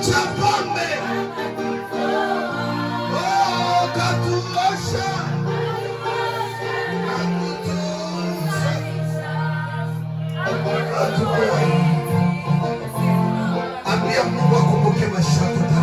Cha pombe. Oh, katuosha na kutusafisha. Ambia Mungu akumbuke maisha yako.